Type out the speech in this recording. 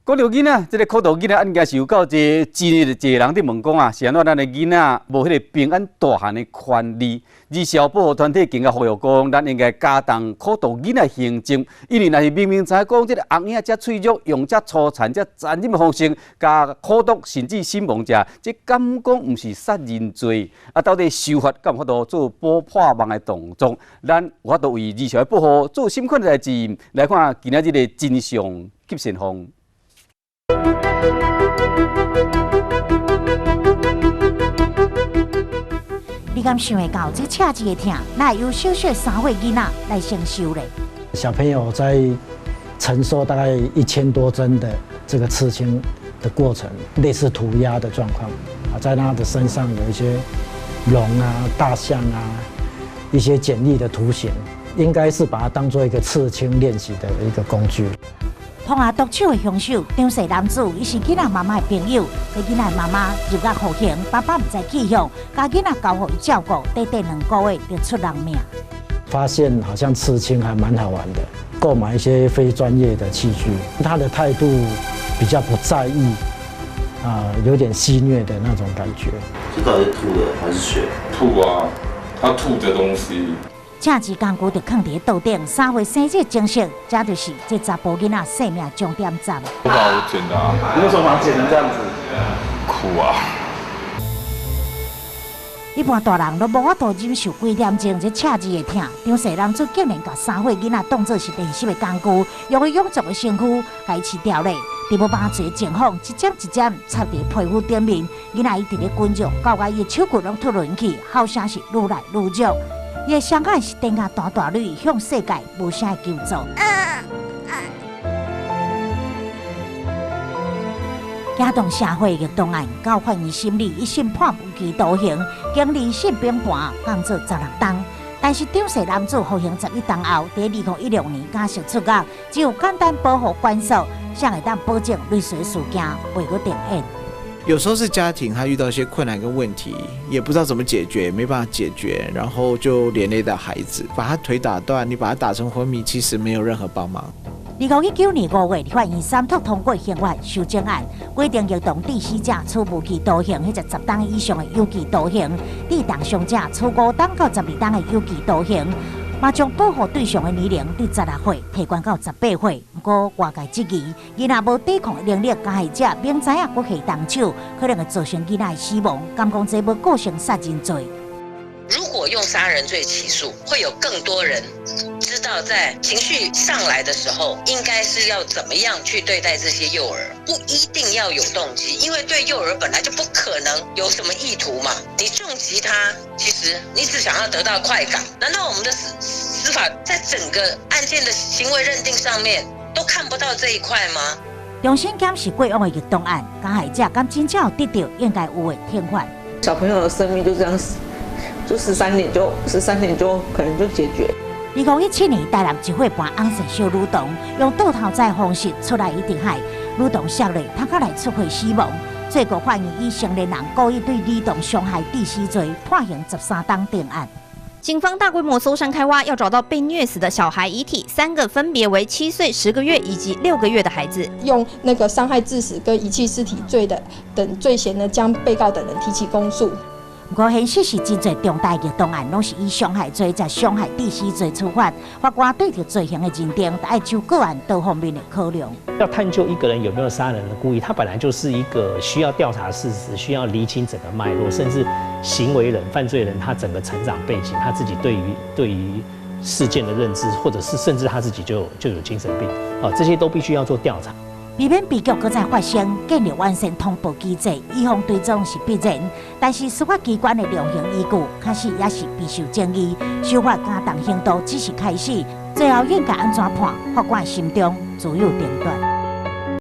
講著囡仔，這个苦毒囡仔案件是有夠濟，真濟人佇問講啊，是按怎咱的囡仔無彼个平安大漢的權利？兒少保護團體更加呼籲講，咱應該加重苦毒囡仔刑責，因為若是明明知影講這个紅影遮脆弱，用遮粗殘、遮殘忍的方式，共苦毒甚至死亡者，這敢講毋是殺人罪？啊，到底修法敢有法度做補破網的動作？咱有法度為兒少的保護做啥物款的代誌？來看今仔日的真相急先鋒。你敢想會到這赤字的疼，哪會由小小3歲囡仔來承受咧？小朋友在承受大概1000多針的這個刺青的過程，類似塗鴉的狀況啊，在他的身上有一些龍啊、大象啊，一些簡易的圖形，應該是把它當做一個刺青練習的一個工具。痛下毒手的兇手張姓男子，伊是囡仔媽媽的朋友。這囡仔媽媽入獄服刑，爸爸毋知去向，共囡仔交予伊照顧，短短2個月就出人命。發現好像刺青還蠻好玩的，購買一些非專業的器具，他的態度比較不在意，啊，有點戲謔的那種感覺。這到底是吐的還是血？吐啊，他吐的東西。赤字工具就囥佇桌頂，3歲生日鐘式，這就是這查埔囡仔生命終點站。我把我剪的啊，你為什麼把它剪成這樣子？苦啊！一般大人攏無法度忍受幾點鐘這赤字的疼，張姓男子竟然共3歲囡仔當作是練習的工具，用伊臃腫的身軀共伊飼牢咧，佇無麻醉的情況，一針一針插佇皮膚頂面，囡仔一直咧滾熱，到共伊的手骨攏脫輪去，吼聲是愈來愈弱。伊的雙眼是瞪甲大大蕊，向世界無聲的求助。驚動社會的檔案，到法院審理，一審判無期徒刑，經二審評判，降做16冬。但是張姓男子服刑11冬後，佇2016年假釋出獄，只有簡單保護關鎖，才會當保證類似事件袂閣重演。有時候是家庭，他遇到一些困難跟問題，也不知道怎麼解決，沒辦法解決，然後就連累到孩子，把他腿打斷，你把他打成昏迷，其實沒有任何幫忙。2019年5月，立法院三讀通過刑法修正案，規定兒童致死者處無期徒刑，或者10冬以上的有期徒刑；致重傷者處5冬到12冬的有期徒刑。嘛，將保護對象的年齡佇16歲提懸到18歲。毋過外界質疑，囡仔無抵抗的能力，加害者明知影閣下動手，可能會造成囡仔的死亡，敢講這無構成殺人罪？如果用殺人罪起訴，會有更多人知道在情緒上來的時候，應該是要怎麼樣去對待這些幼兒，不一定要有動機，因為對幼兒本來就不可能有什麼意圖嘛。你重擊他，其實你只想要得到快感。難道我們的司法在整個案件的行為認定上面都看不到這一塊嗎？重新檢視過往的兒童案，加害者敢真正有得到應該有的懲罰？小朋友的生命就這樣死。就十三年就十三年就可能就解決。2017年，台南一歲半翁姓小女童用倒頭仔方式出來一定海，女童摔落，頭殼內出血死亡。最高法院以成年人故意對兒童傷害致死罪判刑13冬定案。警方大規模搜山開挖，要找到被虐死的小孩遺體，三個分別為7歲、10個月以及6個月的孩子。用那個傷害致死跟遺棄屍體罪的等罪嫌呢，將被告等人提起公訴。毋過現實是真濟重大兒童案，攏是以傷害罪、及傷害致死罪處罰。法官對著罪行的認定，愛就個案多方面的考量。要探究一個人有沒有殺人的故意，他本來就是一個需要調查事實、需要釐清整個脈絡，甚至行為人、犯罪人他整個成長背景，他自己對於事件的認知，或者是甚至他自己就有精神病，啊，這些都必須要做調查。避免悲劇閣再發生，建立完善通報機制，預防追蹤是必然。但是司法機關的量刑依據，確實也是備受爭議。修法加重刑度只是開始，最後應該按怎判，法官心中自有定斷。